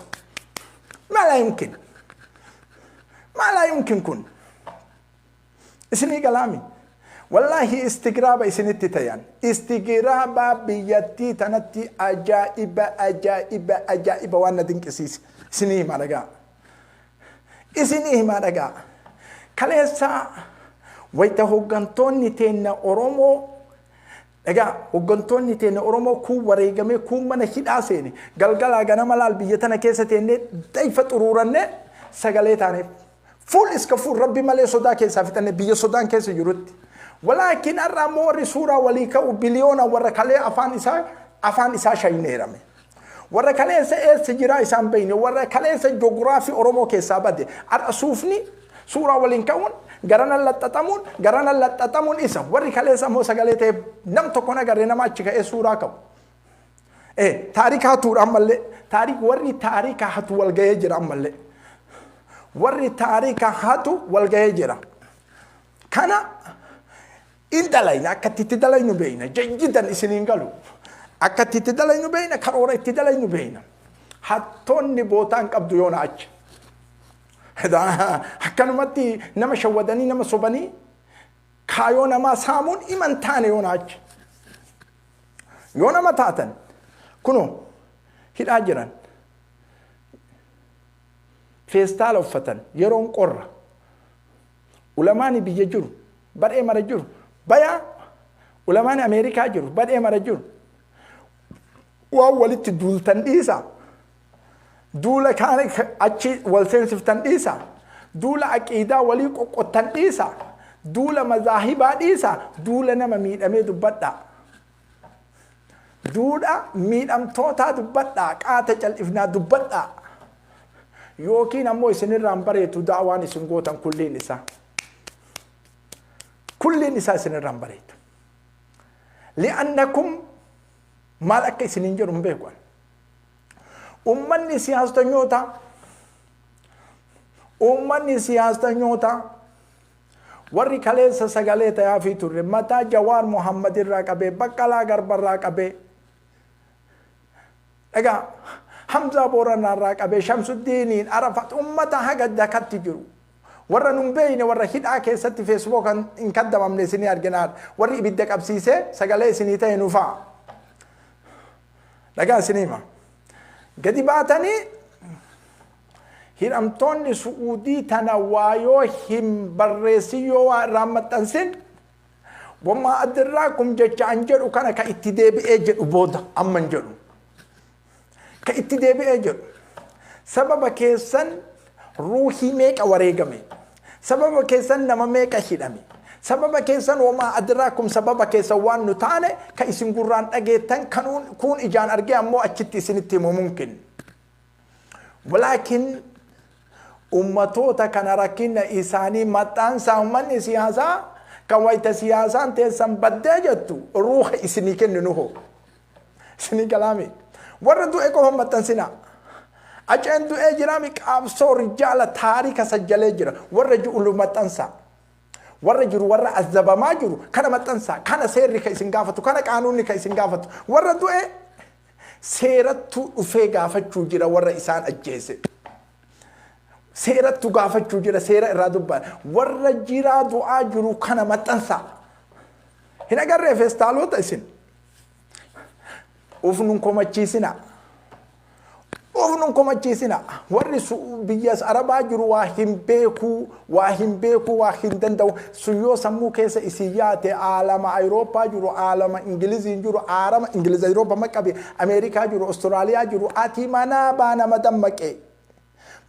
Mala yumkin, mala yumkin kun isinii galaami. Wallaahi istigraaba isinitti tayan, istigraaba biyyattii tanatti ajaa'iba, ajaa'iba, ajaa'iba. Waan na dinqisiise isinii himaa dhagaa, isinii himaa dhagaa. Kaleessa wayta hooggantoonni teenna Oromoo, dhagaa, hooggantoonni teenna Oromoo kuun wareegamee, kuun mana hidhaa seene, galgalaa ganama laal biyya tana keessa teennee dayfa xuruurannee sagalee taaneef. Fuul iska fuul rabbi malee sodaa keessaa fixanne biyya sodaan keessa jirutti. Walaakin har'a ammoo warri suuraa walii ka'u biliyoona warra kalee afaan isaa shayneerame. Warra kaleessa eessa jiraa isaan beeyne, warra kaleessa joogiraafii Oromoo keessaa bade. Har'a suufni suuraa waliin ka'uun garana laxxaxamuun, garana laxxaxamuun isa. Warri kaleessa ammoo sagalee ta'e nam tokko agarree nama achi ka'ee suuraa ka'u. Taarika hatuudha ammallee. Taarik warri taarika hatu wal gahee jira ammallee. Warri taarika hatu wal gahee jira. Kana in dalayna, akka itti dalaynu beeyna. Jajjidan isiniin galu. Akka itti dalaynu beeyna, karoora itti dalaynu beeyna. Hattoonni bootaan qabdu yoona achi. Akkanumatti nama shawwadanii, nama sobanii, kaayoo namaa saamuun iman taane yoona achi. Yoo nama taatan kunoo hidhaa jiran, feestaala uffatan, yeroon qorra, ulamaani biyya jiru badhee mara jiru bayaa, ulamaani Ameerikaa jiru badhee mara jiru, waan walitti duultan dhiisa, duula kaan achi wal seensiftan dhiisa, duula aqiidaa walii qoqqottan dhiisa, duula mazaahibaa dhiisa, duula nama miidhamee dubbadhaa, duudha miidhamtootaa dubbadhaa, qaata cal'ifnaa dubbadhaa. Yookiin ammoo isinirraan bareetu daawaan isin gootan kulliin isaa. Kulliin isaa isinirraan bareetu. Li'annakum maal akka isiniin jedhu hin beeku. Ummanni siyaastonyoota, ummanni siyaastonyoota, warri kaleessa sagalee tayaafii turre, mataa Jawaar Muhammad irraa qabee, Baqqalaa Garbarraa qabee, dhagaa, Hamzaa Booranaa irraa qabee, Shamsuddiiniin Arafat, ummata haga dakatti jiru. Warra nun beeyne, warra hidhaa keessatti Facebook hin kaddamamne isinii arginaa, warri ibidda qabsiisee sagalee isinii ta'e nu fa'a. Dhagaa isinii hima. Gadi baatanii hidhamtoonni Su'uudii tana waa yoo hin barreessin, yoo waa irraa maxxansin, wammaa addirraa kum jecha an jedhu kana ka itti deebi'ee jedhu booda amma hin jedhu. Ka itti deebi'ee jedhu. Sababa keessan ruuhii meeqa wareegame? Sababa keessan nama meeqa hidhame? Sababa keessan wamaa adraakum, sababa keessan waan nu taane ka isin gurraan dhageettan kanuun kun ijaan argee ammoo achitti isinitti himu mumkin. Walaakin ummatoota kana rakkina isaanii maxxansaa. Ummanni siyaasaa kan wayita siyaasaan teessan baddee jettu ruuha isinii kennu hoo. Isinii galaami. Warra du'e qofa maxxansinaa. Aceen du'ee jiraami, qaabsoo rijaala taarika sajjalee jira. Warra ji'ulu maxxansaa. Warra jiru, warra azabamaa jiru kana maxxansaa. Kana seerri ka isin gaafatu, kana qaanuunni ka isin gaafatu. Warra du'e seerattuu dhufee gaafachuu jira warra isaan ajjeese. Seerattu gaafachuu jira, seera irraa dubbaa. Warra jiraa du'aa jiru kana maxxansaa. Hin agarree feestaalota isin. Uf nun komachiisina. Uf nun komachiisina. Warri biyya Arabaa jiru waa hin beekuu, waa hin beekuu, waa hin danda'u. Sun yoo sammuu keessa isin yaate, aalama Awurooppaa jiru, aalama Ingiliziin jiru, aalama Ingiliz, Awurooppaa maqabe, Ameerikaa jiru, Austraaliyaa jiru, ati manaa baa nama dammaqe.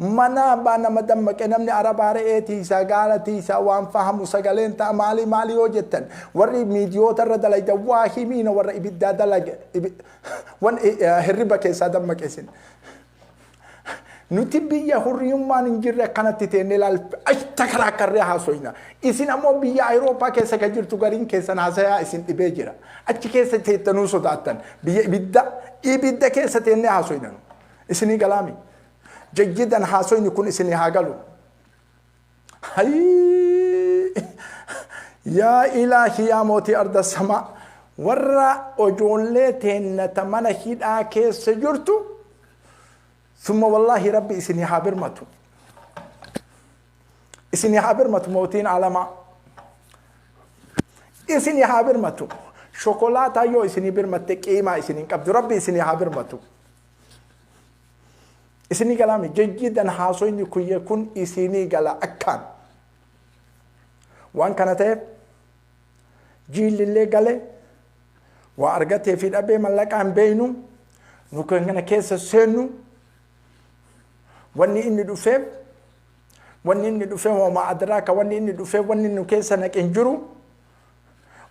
Mana abbaa nama dammaqe, namni arabaa re'ee tiisaa, gaala tiisaa, waan fahamu sagaleen ta'a. Maali maali yoo jettan, warri miidiyoota irra dalayda waa himiina, warra ibiddaa dalage wan hirriba keessaa dammaqe isin. Nuti biyya hurriyummaan hin jirre akkanatti teennee ilaal takaraakkarree haasoyna. Isin ammoo biyya Awurooppaa keessa kan jirtu gariin keessan haasayaa isin dhibee jira. Achi keessa teettanuu sodaattan. Biyya ibidda keessa teennee haasoyna. Isinii galaami. Jajjidan haasoyni kun isinii haa galu. Hayii! Yaa ilaahi, yaa mootii arda samaa, warra ijoollee teennata mana hidhaa keessa jirtu, summa wallaahi rabbi isinii haa birmatu. Isinii haa birmatu mootiin alamaa. Isinii haa birmatu. Shokolaataa yoo isinii birmatte qiimaa isinii qabdu, rabbi isinii haa birmatu. Isinii galaami, jajjidan haasoyni kuyye kun isinii gala akkaan. Waan kana ta'eef jiillillee gale waa argatee fi dhabee mallaqaa hin beeynu, nu kana keessa seennu. Wanni inni dhufeef, wanni inni dhufeef homaa adraaka, wanni inni dhufeef, wanni nu keessa naqe hin jiru.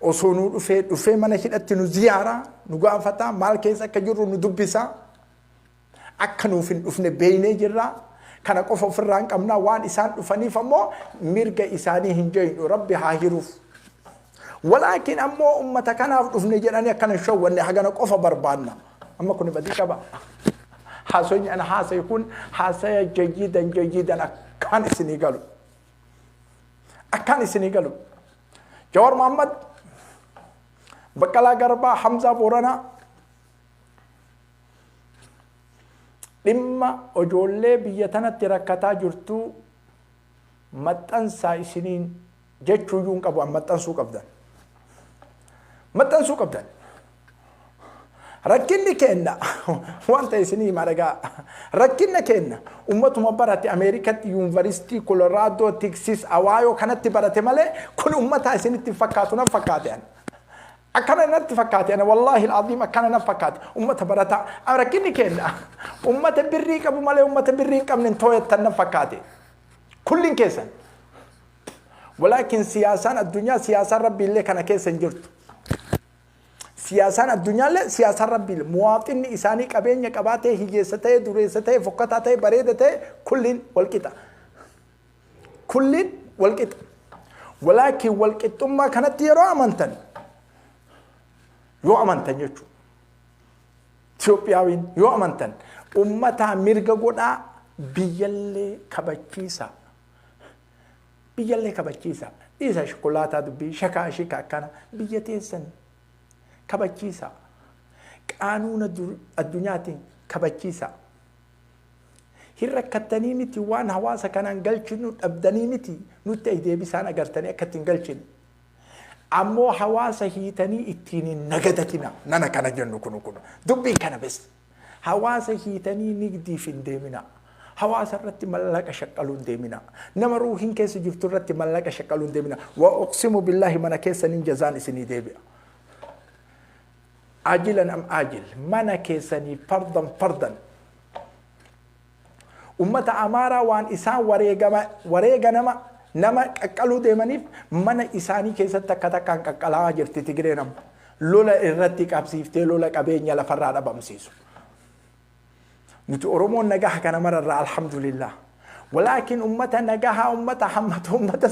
Osoo nu dhufee dhufee mana hidhatti nu ziyaaraa, nu gaafata, maal keessa akka jirru nu dubbisa. Akka nuuf hin dhufne beeynee jirra. Kana qofa ofirraa hin qabnaa. Waan isaan dhufaniif ammoo mirga isaanii hin jeeynu, rabbi haa hiruuf. Walaakin ammoo ummata kanaaf dhufne jedhanii akkana hin shawwanne, hagana qofa barbaanna. Amma kun badii qaba. Haasoyni ana haasaye kun haasaya jayyidan jayyidan akkaan isinii galu. Akkaan isinii galu. Jawar Muhammad, Baqqalaa Garbaa, Hamzaa Booranaa, dhimma ijoollee biyya tanatti rakkataa jirtu maxxansaa isiniin jechuuyyuu hin qabu, an maxxansuu qabdan. Maxxansuu qabdan. Rakkinni keenna wanta isinii hima dhagaa. Rakkinna keenna ummatuma barate, Ameerikatti yuunivarsiitii Kolooraadoo, Tiksis, Awaayoo kanatti barate malee kun ummata isinitti hin fakkaatu nan fakkaate ani. Akkana natti fakkaate ana, wallaahi al'aziim, akkana na fakkaate ummata barataa. Rakkinni keenna ummata birrii qabu malee ummata birrii hin qabne hin tooyattan nan fakkaate. Kulliin keessan. Walaakin siyaasaan addunyaa, siyaasaan rabbiillee kana keessa hin jirtu. Siyaasaan addunyaallee, siyaasaan rabbiillee, muwaaxinni isaanii qabeenya qabaatee, hiyyeessa ta'e, dureessa ta'e, fokkataa ta'e, bareeda ta'e, kulliin walqixa. Kulliin walqixa. Walaakin walqixxummaa kanatti yeroo amantan, yoo amantan jechuudha. Itoophiyaawiin yoo amantan, ummataa mirga godhaa, biyyallee kabachiisaa. Biyyallee kabachiisaa. Dhiisa shokolaataa, dubbii shakaa shika akkana, biyya teessan kabachiisaa. Qaanuuna addunyaatiin kabachiisaa. Hin rakkattanii miti, waan hawaasa kanaan galchinu dhabdanii miti, nutti ay deebisaan agartanii akka ittiin galchinu. Ammoo hawaasa hiitanii ittiin hin nagadatina. Nana kana jennu kunu kunu. Dubbiin kana bes. Hawaasa hiitanii nigdiif hin deemina. Hawaasa irratti mallaqa shaqqaluu hin deemina. Nama ruuhiin keessa jirtu irratti mallaqa shaqqaluu hin deemina. Wa uqsimu billaahi, mana keessaniin jazaan isinii deebi'a. Ajilan am ajil, mana keessanii fardan fardan. Ummata Amaaraa waan isaan wareegama wareega nama qaqqaluu deemaniif mana isaanii keessatti akka takkaan qaqqalaa jirti Tigireen amma. Lola irratti qabsiiftee lola qabeenya lafarraa dhabamsiisu. Nuti Oromoon nagaha kana mararraa, alhamdulillah. Walaakin ummata nagahaa, ummata hammatu, ummata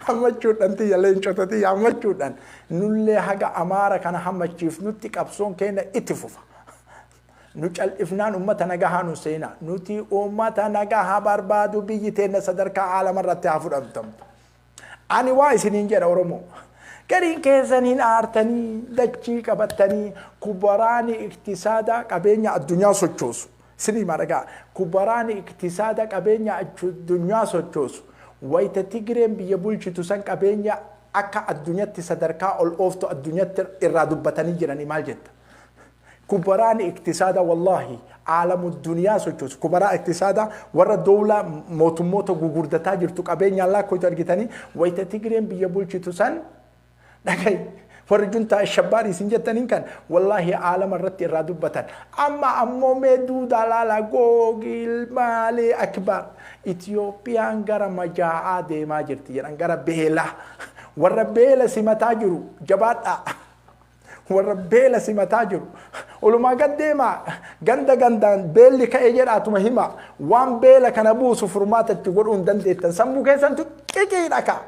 hammachuudhaan, tiyya leencota tiyya hammachuudhaan, nullee haga Amaara kana hammachiifnutti qabsoon keenya itti fufa. Nu cal'ifnaan ummata nagahaa nu seenaa. Nuti ummata nagahaa barbaadu, biyyi teenna sadarkaa aalama irratti haa fudhatamtu. Ani waa isiniin jedha, Oromoo. Gariin keessan hin aartanii dachii qabattanii kubaraani iktisaada qabeenya addunyaa sochoosu. Isinii maa dhagaa, kubaraani iktisaada qabeenya addunyaa sochoosu. Wayita Tigireen biyya bulchitu san qabeenya akka addunyatti sadarkaa ol ooftu addunyatti irraa dubbatanii jiranii maal jetta? Kubaraan iktisaada wallaahi aalamu duniyaa sochoosu. Kubaraa iktisaada warra dowlaa mootummoota gugurdataa jirtu qabeenyaan lakkoitu argitanii, wayita Tigireen biyya bulchitu san dhagayi. Warri juntaa shabbaarii isin jettaniin kan wallaahi aalama irratti irraa dubbatan. Amma ammoo mee duudaa laala googil maalee akbar. Itiyoophiyaan gara majaa'aa deemaa jirti jedhan, gara beelaa. Warra beela simataa jiru jabaadhaa. Warra beela simataa jiru. Olumaa gad deemaa ganda gandaan beelli ka'e jedhaatuma hima. Waan beela kana buusu furmaata itti godhuu hin dandeettan. Sammuu keessantu qiqiidha kaa.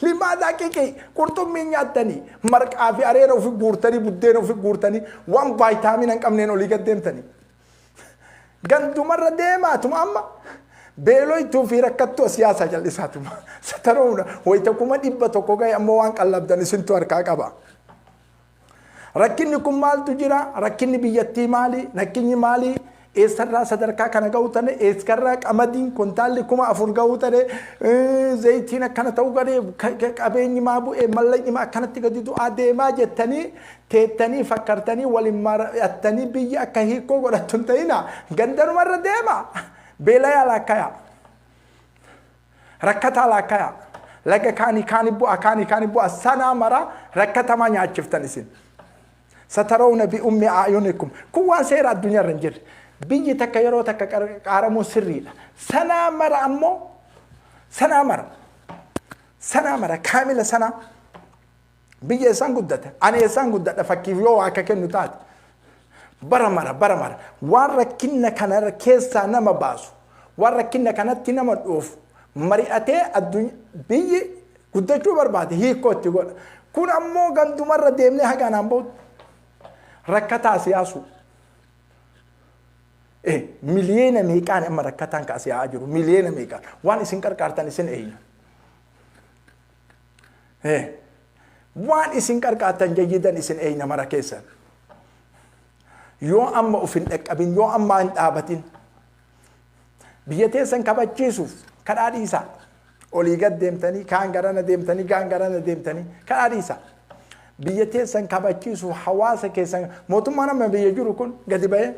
Limaadaa qiqii qurxummii nyaattanii marqaa fi areera ofi guurtanii buddeena ofi guurtanii waan vaayitaamina hin qabneen olii gad deemtanii. Gandumarra deemaatuma amma beeloytuu fi rakkattuu siyaasaa jal'isaatuma. Sataroona wayita 100,000 gahe ammoo waan qallabdan isintu harkaa qaba. Rakkinni kun maaltu jira? Rakkinni biyyattii maali? Rakkinni maali? Eessarraa sadarkaa kana ga'uu tane? Eessarraa qamadiin kuntaalli 4,000 ga'uu tane? Zayitiin akkana ta'uu gade qabeenyi maa bu'ee mallaqni maa akkanatti gadi du'aa deemaa jettanii teettanii fakkartanii waliin mari'attanii biyya akka hiikoo godhattu hin ta'ina. Gandanumarra deema. Beelayaa laakkayaa. Rakkataa laakkayaa. Laga kaanii kaanii bu'a kaanii kaanii bu'a sanaa mara rakkatamaa nyaachiftan isin. Satarawna bi ummi a'yunikum. Kun waan seera addunyaa irra hin jirre. Biyyi takka yeroo takka qaaramuun sirriidha. Sanaa mara ammoo sanaa mara sanaa mara kaamila sanaa biyya eessaan guddate? Ani eessaan guddadha fakkiif yoo waa akka kennu taate. Bara mara bara mara waan rakkinna kana keessaa nama baasu waan rakkinna kanatti nama dhoofu mari'atee biyyi guddachuu barbaade hiikoo itti godha. Kun ammoo gandumarra deemnee haga anaan bahutti rakkataa siyaasu. Miliyoona meeqaan amma rakkataan kaas yaa'aa jiru miliyoona meeqaan waan isin qarqaartan isin eeyna. Waan isin qarqaartan jayyidan isin eeyna mara keessan. Yoo amma of hin dhaqqabin yoo amma hin dhaabatin biyya teessan kabachiisuuf kadhaa dhiisaa. Olii gad deemtanii kaan garana deemtanii kaan garana deemtanii kadhaa dhiisaa. Biyya teessan kabachiisuuf hawaasa keessan mootummaan amma biyya jiru kun gadi ba'ee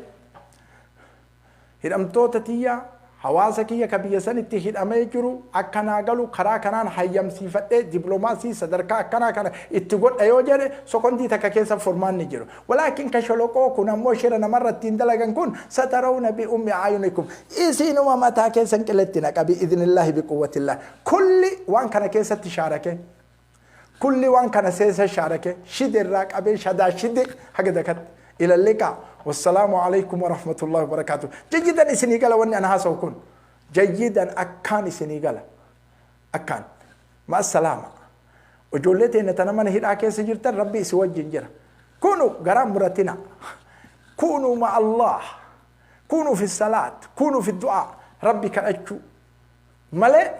hidhamtoota tiyya hawaasa kiyya ka biyya sanitti hidhamee jiru akka naa galu karaa kanaan hayyamsiifadhee dippiloomaasii sadarkaa akkanaa kana itti godha yoo jedhe sokondii takka keessa furmaanni jiru. Walaakin ka sholoqoo kun ammoo shira namarra ittiin dalagan kun satarawna bi ummi ayunikum isinuma mataa keessan qiletti naqa bi idnillahi bi quwwatillah. Kulli waan kana keessatti shaarake. Kulli waan kana seesa shaarake shide irraa qabee shadaa shide haga dakatti. Ila liqa. Wassalaamu alaikum warahmatullahi wabarakatuh. Jayyidan isinii gala wanni ana haasa'u kun. Jayyidan akkaan isinii gala. Akkaan. Ma assalaama. Ijoollee teenya tana mana hidhaa keessa jirtan Rabbi isin wajjin jira. Kunu garaa muratina. Kunu ma Allah. Kunu fi salaat. Kunu fi du'aa. Rabbi kadhachuu. Malee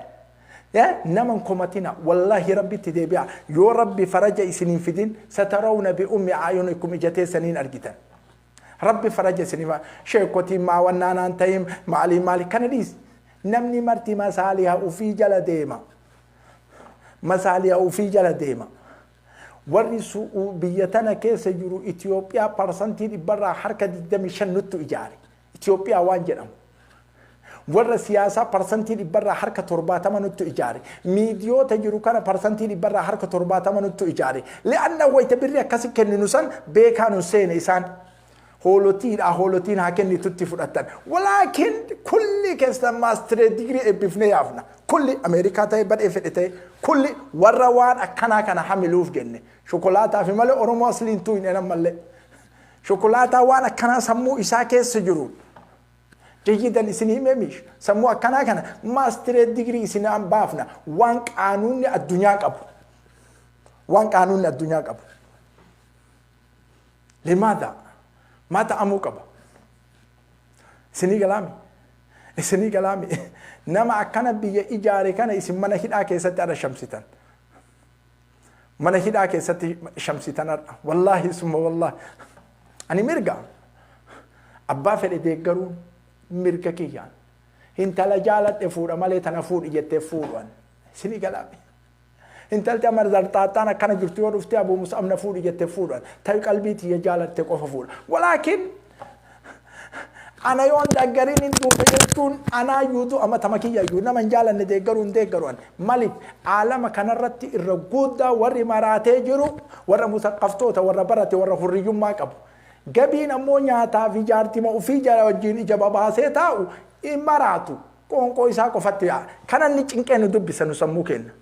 nama hin komatina. Wallaahi Rabbitti deebi'a. Yoo Rabbi faraja isiniin fidin satarawna bi ummi a'yunikum ija teessaniin argitan. Rabbi faraja isiniif sheekotiin maa wannaanaan ta'in maalii maali kana dhiisi. Namni marti masaaliha ufii jala deema. Masaaliha ufii jala deema. Warri biyya tana keessa jiru Itoophiyaa 25% nuttu ijaare. Itoophiyaa waan jedhamu. Warra siyaasaa 70% nuttu ijaare. Miidiyoota jiru kana 70% nuttu ijaare. Li'anna wayita birri akkasi kenninu san beekaa nun seene isaan. Hoolotiidha hoolotiin haa kennitutti fudhatan. Walaakin kulli keessan maastiree digirii eebbifnee yaafna. Kulli Ameerikaa ta'e badhee fedhe ta'e kulli warra waan akkanaa kana hamiluuf jenne. Shokolaataa fi malee Oromoo asliin tuu hin enan mallee. Shokolaataa waan akkanaa sammuu isaa keessa jiruun. Jayyidan isin himee miish. Sammuu akkanaa kana maastiree digirii isin baafna. Waan qaanuunni addunyaa qabu. Waan qaanuunni addunyaa qabu. Limaadha? Maa ta'amuu qaba? Isinii galaami? Isinii galaami? Nama akkana biyya ijaare kana isin mana hidhaa keessatti har'a shamsitan. Mana hidhaa keessatti shamsitan har'a. Wallaahi summa wallaahi. Ani mirga. Abbaa fedhe deeggaruun mirga kiyyaan. Intala jaaladhe fuudha malee tana fuudhi jettee fuudhan. Isinii galaami? Intalti amma zarxaaxxaan akkana jirtu yoo dhufte Abuu Mus'ab na fuudhi jettee fuudhan. Ta'i qalbii tiyya jaalatte qofa fuudha. Walaakin Ana yoon deeggariin hin duute jechuun anaa iyyuutu amatama kiyya iyyuu nama hin jaalanne deeggaruu hin deeggaru ani. Maaliif aalama kanarratti irra guddaa warri maraatee jiru warra musaqqaftoota, warra barate, warra hurriyyummaa qabu. Gabiin ammoo nyaataa fi jaartima ofii jala wajjin ija babaasee taa'u hin maraatu. Qoonqoo isaa qofatti yaa'a. Kana inni cinqee nu dubbisa nu sammuu kenna.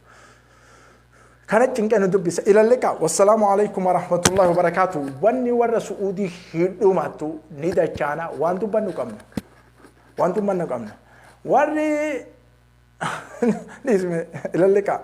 Kana cinqee nu dubbisa. Ilalliqa. Wassalaamu alaikum warahmatullahi wabarakaatu. Wanni warra Su'uudii hidhumattu ni dachaana, waan dubbannu qabna. Waan dubbannu qabna. Warri dhiisme ilalliqa.